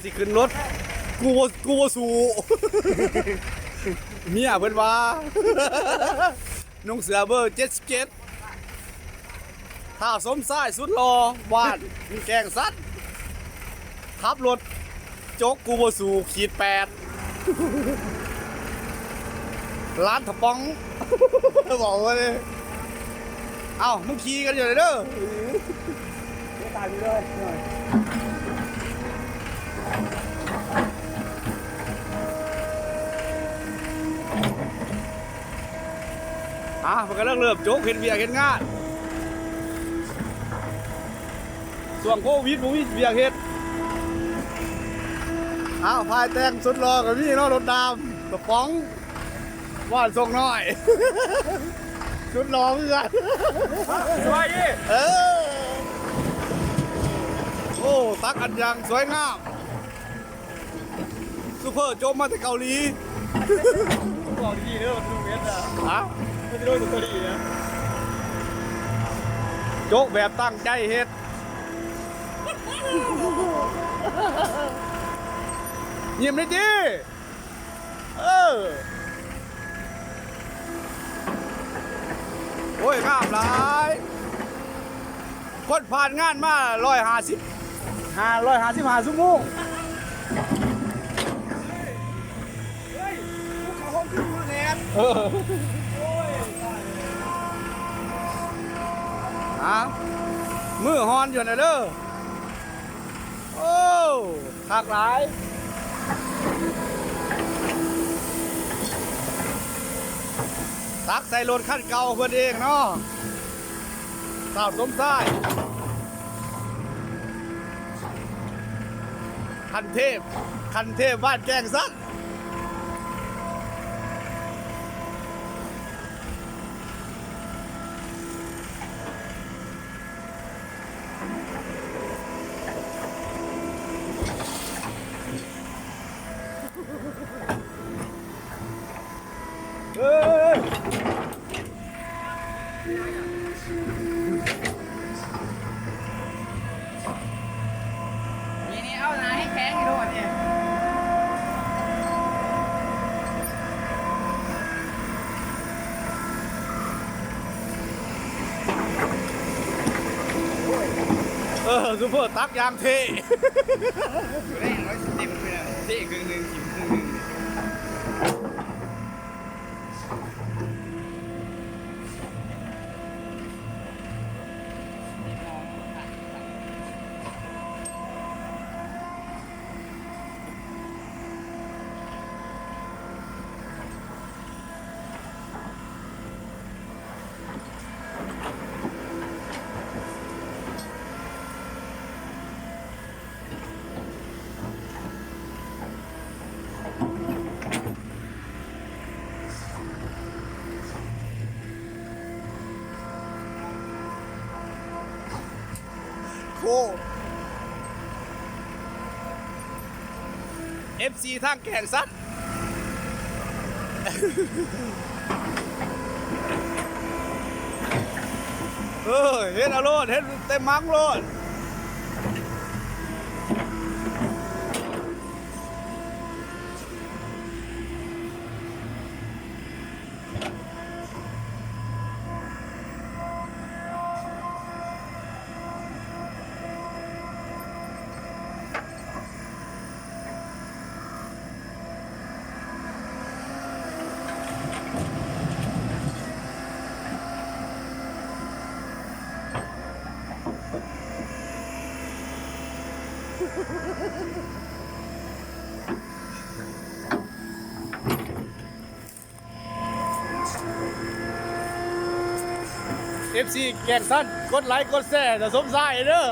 ຊິຂຶ້ນລົດ ກູບໍ່ ກູບໍ່ສູ້ ເມຍເພິ່ນວ່າ ນຸ່ງເສື້ອເບີເຈັດສິບເຈັດ ທ້າວສົມຊາຍສຸດຫຼໍ່ ບ້ານແກ້ງສັນ ຂັບລົດ ໂຈກກູບໍ່ສູ້ ຂີດແປດ ຫຼານຖະປອງ ເວົ້າເລີຍ ເອົ້າ ມຶງຂີ່ກັນຢູ່ເດີ ຕາຍຢູ່ເດີ ອ່າ ມັນກຳລັງເລີ່ມໂຈກເຮັດວຽກເຮັດງານ ຊ່ວງໂຄວິດບໍ່ມີວຽກເຮັດ ອ້າວ ພາຍແຕ່ງສຸດຫຼໍ່ກໍມີເນາະ ລົດດຳ ກະປ໋ອງ ບ້ານຊົງນ້ອຍ ສຸດຫຼໍ່ເພື່ອນ ສະບາຍດີ ເອີ ໂອ້ ຕັກອັນຢ່າງສວຍງາມ ຊຸບເພີໂຈມມາແຕ່ເກົາຫຼີ ບອກດີໆເດີ ມັນຊິລົງເວັດນະ ຮະ ມັນຊິລົງແຕ່ເກົາຫຼີນະ ໂຈກແບບຕັ້ງໃຈເຮັດ ຍິ້ມໄດ້ຕິ ເອີ ໂອ້ຍ ງາມຫຼາຍ ຄົນຜ່ານງານມາຮ້ອຍຫ້າສິບ ຫ້າ ຮ້ອຍຫ້າສິບຫ້າຊົ່ວໂມງ ເອີ ອ່າ ມືຮ້ອນຢູ່ນະເດີ ໂອ້ ຄັກຫຼາຍ ຕັກໃສ່ລົດຄັນເກົ່າເພິ່ນເອງເນາະ ທ້າວສົມຊາຍ ຂັ້ນເທບ ຂັ້ນເທບບ້ານແກ້ງສັນ. ເອີຍ ນີ້ໆ ເອົາໜ້າໃຫ້ແຂງໃຫ້ໂລດນີ້ ເອີ ຊຸບເພີຕັກຢ່າງເທ່ ເອີ ເຕັມເລີຍ ເທ່ເຄິ່ງໜຶ່ງ ຖິ້ມເຄິ່ງໜຶ່ງ. ໂອ້ ເອັຟຊີທາງແກ້ງສັນ ເອີ ເຮັດເອົາໂລດ ເຮັດເຕັມມັງໂລດ. ເອັຟຊີແກ້ງສັນ ກົດໄລກົດແຊໃຫ້ສົມຊາຍເດີ.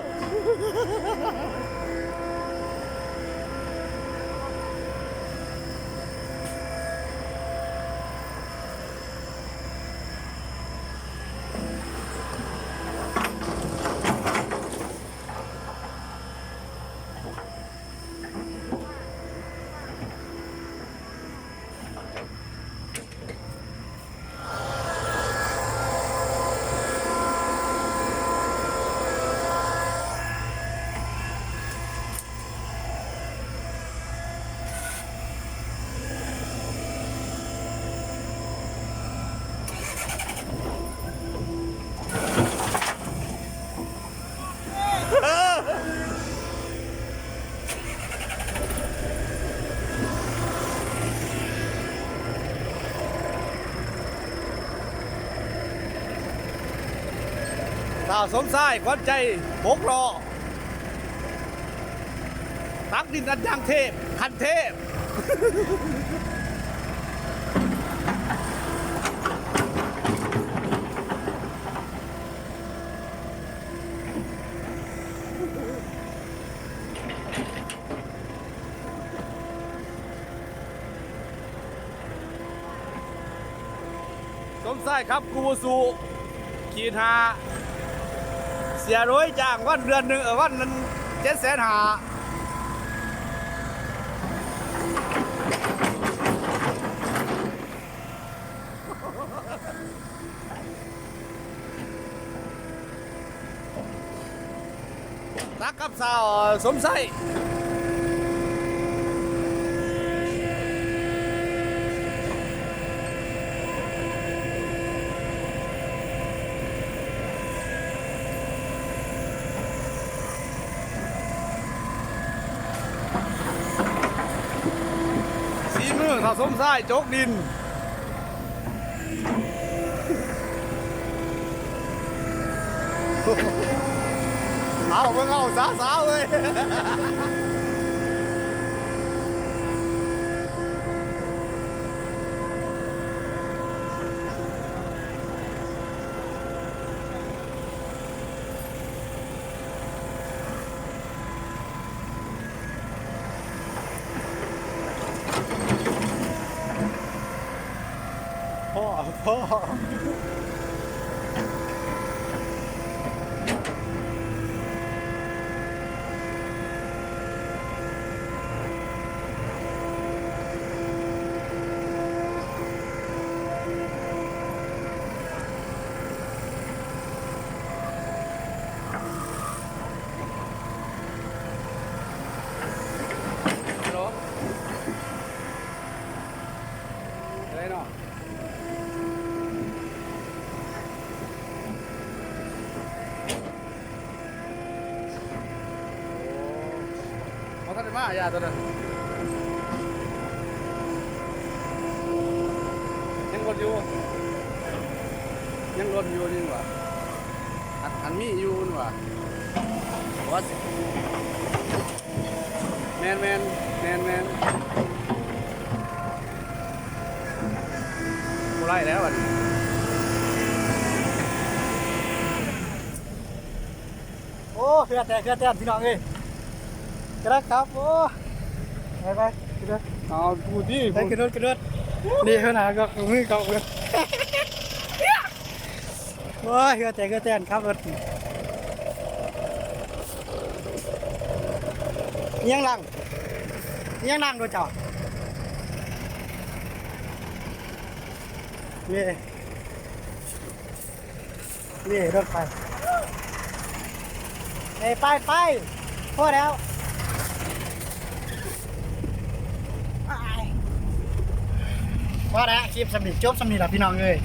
ບ່າວສົມຊາຍ ຂວັນໃຈຫົກລໍ້ ຕັກດິນອັນຍັງເທບ ຂັ້ນເທບ. ສົມຊາຍຂັບກູໂບຊູ ຂີດຫ້າ ເສຍໂດຍຈ້າງວັນເດືອນໜຶ່ງ ເອີ ວັນໜຶ່ງເຈັດແສນຫ້າ. ຕັກກັບສາວສົມໄຊ. ສີມືສາວສົມຊາຍ ຈົກດິນ. ເອົາ ເບິ່ງເອົາ ສາວໆເອີຍ. ພໍ ພໍ. ບໍ່ທັນໄດ້ມາ ຢາໂຕນັ້ນ ຍັງລົນຢູ່ ຍັງລົນຢູ່ນີ້ຫວ່າ ອັນ ອັນມີຢູ່ນີ້ຫວ່າ ວ່າຊິ ແມ່ນໆ ແມ່ນໆ ບໍ່ໄດ້ແລ້ວບັດນີ້. ໂອ້ ເຮືອແຕກເຮືອແຕນ ພີ່ນ້ອງເອີຍ ກະໄດ້ຂັບ. ໂອ້ ໄປໆ ຂຶ້ນລົດ ເອົາ ຜູ້ດີ ໄປຂຶ້ນລົດ ຂຶ້ນລົດ. ນີ້ເພິ່ນຫາກໍມືເກົ່າເພິ່ນ. ໂອ້ຍ ເຮືອແຕກເຮືອແຕນ ຂັບລົດ ອີຫຍັງຫຼັງ ອີຫຍັງຫຼັງໂດຍເຈົ້າ ນີ້. ນີ້ລົດໄຟ ເອີ ໄປໆ ພໍແລ້ວ ພໍແລ້ວ ຄລິບສ່ຳນີ້ ຈົບສ່ຳນີ້ລະພີ່ນ້ອງເອີຍ.